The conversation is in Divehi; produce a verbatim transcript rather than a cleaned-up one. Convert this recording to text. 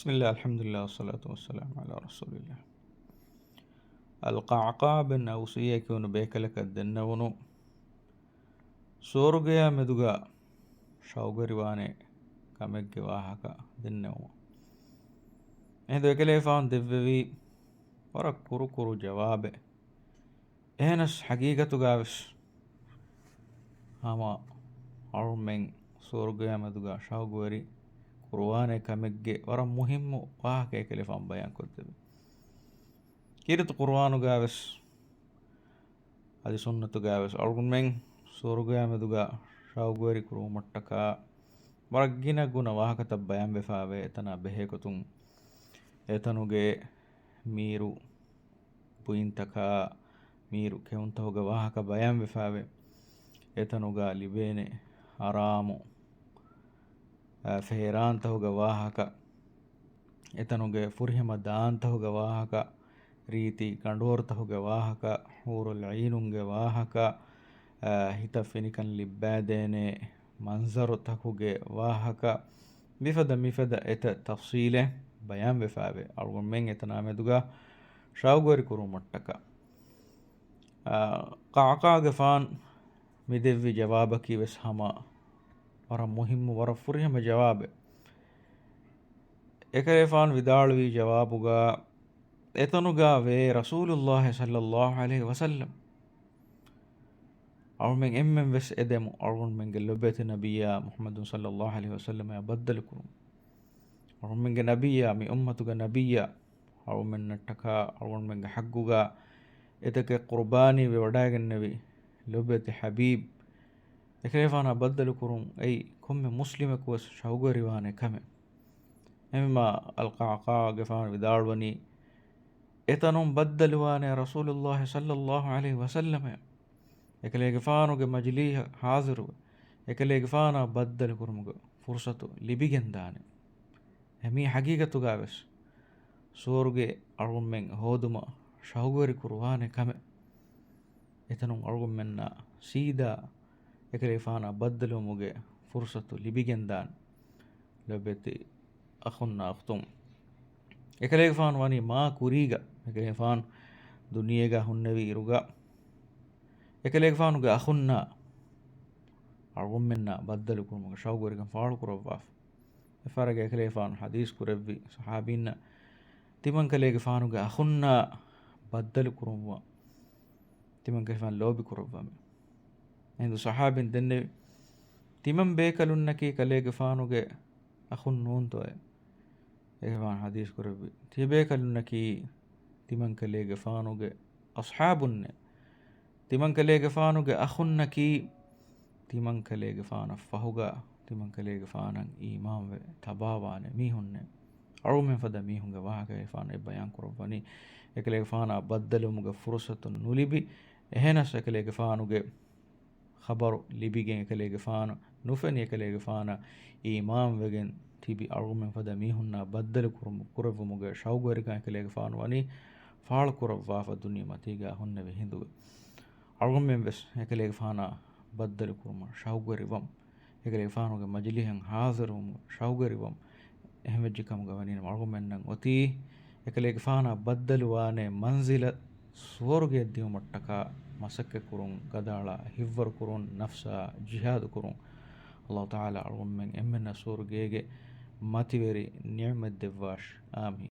بسم الله، الحمد لله، والصلاة والسلام على رسول الله. އަލްޤަޢްޤަޢް ބިން އައުސް ކިޔުނު ބޭކަލަކަށް ދެންނެވުނު ސުވަރުގެއާ މެދުގަ ޝައުގުވެރިވާނެ ކަމެއްގެ ވާހަކަ ދެންނެވުމަށް. އެހިނދު އެކަލޭފާނު ދެއްވެވީ ވަރަށް ކުރުކުރު ޖަވާބެއް. އެހެނަސް ޙަޤީޤަތުގަވެސް ހަމަ އަޅުމެން ސުވަރުގެއާ މެދުގަ ޝައުގުވެރި ކުރުވާނެ ކަމެއްގެ ވަރަށް މުހިއްމު ވާހަކައެއް ކަލޭފާނު ބަޔާންކޮށްދެއްވި. ކީރިތި ޤުރުއާނުގަވެސް އަދި ސުންނަތުގަވެސް އަޅުގަނޑުމެން ސުވަރުގެއާ މެދުގަ ޝައުގުވެރި ކުރުވުމަށްޓަކާ ވަރަށް ގިނަ ގުނަ ވާހަކަތައް ބަޔާންވެފައިވޭ. އެތަނާ ބެހޭގޮތުން އެތަނުގެ މީރު ބުއިންތަކާ، މީރު ކެއުންތަކުގެ ވާހަކަ ބަޔާންވެފައިވޭ. އެތަނުގަ ލިބޭނެ ހަރާމު، އަ، ފޭރާންތަކުގެ ވާހަކަ، އެތަނުގެ ފުރިހަމަ ދާންތަކުގެ ވާހަކަ، ރީތި ގަނޑުވަރުތަކުގެ ވާހަކަ، ޙޫރުލް ޢީނުންގެ ވާހަކަ، އަ، ހިތަށް ފިނިކަން ލިއްބައިދޭނެ މަންޒަރުތަކުގެ ވާހަކަ، މިފަދަ މިފަދަ އެތައް ތަފްޞީލެއް ބަޔާންވެފައިވޭ. އަޅުގަނޑުމެން އެތަނާ މެދުގަ ޝައުގުވެރި ކުރުވުމަށްޓަކާ. އާ، ޤަޢްޤަޢްގެފާނު މިދެއްވި ޖަވާބަކީ ވެސް ހަމަ ވަރަށް މުހިއްމު، ވަރަށް ފުރިހަމަ ޖަވާބެއް. އެކަލޭފާނު ވިދާޅުވީ ޖަވާބުގަ، އެތަނުގަ ވޭ ރަސޫލުﷲ ޞައްލަﷲ ޢަލައިހި ވަސައްލަމް. އަޅުމެން އެންމެން ވެސް އެދެމު، އަޅުގަނޑުމެންގެ ލޮބުވެތި ނަބިއްޔާ މުޙައްމަދު ޞައްލަﷲ ޢަލައިހި ވަސައްލަމައާ ބައްދަލުކުރުން. އަޅުމެންގެ ނަބިއްޔާ، މި އުއްމަތުގެ ނަބިއްޔާ، އަޅުމެންނަށްޓަކާ އަޅުގަނޑުމެންގެ ޙައްޤުގަ އެތަކެއް ޤުރުބާނީ ވެވަޑައިގެންނެވި ލޮބުވެތި ޙަބީބް، އެކަލޭފާނާ ބައްދަލުކުރުން އެއީ ކޮންމެ މުސްލިމަކު ވެސް ޝައުގުވެރިވާނެ ކަމެއް. އެހެންވީމާ އަލްޤަޢްޤަޢްގެފާނު ވިދާޅުވަނީ، އެތަނުން ބައްދަލުވާނެ ރަސޫލުﷲ ޞައްލަﷲ ޢަލައިހި ވަސައްލަމައަށް. އެކަލޭގެފާނުގެ މަޖިލީހަށް ޙާޟިރުވެ، އެކަލޭގެފާނާ ބައްދަލުކުރުމުގެ ފުރުޞަތު ލިބިގެންދާނެ. އެ މީ ޙަޤީޤަތުގަވެސް ސުވަރުގެ އަޅުގަނޑުމެން ހޯދުމަށް ޝައުގުވެރި ކުރުވާނެ ކަމެއް. އެތަނުން އަޅުގަނޑުމެންނަށް ސީދާ އެކަލޭގެފާނާ ބައްދަލުވުމުގެ ފުރުޞަތު ލިބިގެންދާނެ. ލޮބުވެތި އަޚުންނާ އުޚްތުން، އެކަލޭގެފާނު ވަނީ މާ ކުރީގަ، އެކަލޭގެފާނު ދުނިޔޭގަ ހުންނެވި އިރުގަ، އެކަލޭގެފާނުގެ އަޚުންނާ އަޅުގަނޑުމެންނާ ބައްދަލުކުރުމުގެ ޝައުގުވެރިކަން ފާޅުކުރައްވާފަ. އެފަރާގަ އެކަލޭގެފާނު ޙަދީޘް ކުރެއްވި ޞަޙާބީންނަށް، ތިމަންކަލޭގެފާނުގެ އަޚުންނާ ބައްދަލުކުރުއްވާ، ތިމަންކަލޭގެފާނު ލޯބިކުރައްވާމެ. އެހިނދު ޞަޙާބީން ދެންނެވި، ތިމަން ބޭކަލުންނަކީ ކަލޭގެފާނުގެ އަޚުން ނޫންތޯއޭ؟ އެކަލޭގެފާނު ޙަދީޘް ކުރެއްވި، ތިޔަބޭކަލުންނަކީ ތިމަންކަލޭގެފާނުގެ އަޞްޙާބުންނޭ. ތިމަންކަލޭގެފާނުގެ އަޚުންނަކީ ތިމަންކަލޭގެފާނަށް ފަހުގަ ތިމަންކަލޭގެފާނަށް އީމާންވެ ތަބާވާނެ މީހުންނޭ. އަޅުގަނޑުމެން ފަދަ މީހުންގެ ވާހަކަ އެކަލޭގެފާނު އެ ބަޔާން ކުރައްވަނީ، އެކަލޭގެފާނާ ބައްދަލުވުމުގެ ފުރުޞަތު ނުލިބި، އެހެނަސް އެކަލޭގެފާނުގެ ޚަބަރު ލިބިގެން އެކަލޭގެފާނު ނުފެނި އެކަލޭގެފާނަށް އީމާންވެގެން ތިބި އަޅުގަނޑުމެން ފަދަ މީހުންނާ ބައްދަލު ކުރުމު-، ކުރެއްވުމުގެ ޝައުގުވެރިކަން އެކަލޭގެފާނު ވަނީ ފާޅުކުރައްވާފަ ދުނިޔެ މަތީގަ ހުންނެވި ހިނދުގަ. އަޅުގަނޑުމެން ވެސް އެކަލޭގެފާނާ ބައްދަލު ކުރުމަށް ޝައުގުވެރިވަމު. އެކަލޭގެފާނުގެ މަޖިލީހަށް ޙާޟިރުވުމަށް ޝައުގުވެރިވަމު. އެހެންވެއްޖެ ކަމުގަ ވަނީ އަޅުގަނޑުމެންނަށް އޮތީ އެކަލޭގެފާނާ ބައްދަލުވާނެ މަންޒިލަތް ސުވަރުގެއަށް ދިއުމަށްޓަކާ މަސައްކަތްކުރުން، ގަދައަޅާ ހިއްވަރުކުރުން، ނަފްސާ ޖިހާދުކުރުން. އައްލާހު ތަޢާލާ އަޅުގަނޑުމެން އެންމެންނަށް ސުވަރުގޭގެ މަތިވެރި ނިޢުމަތް ދެއްވާށި. އާމީން.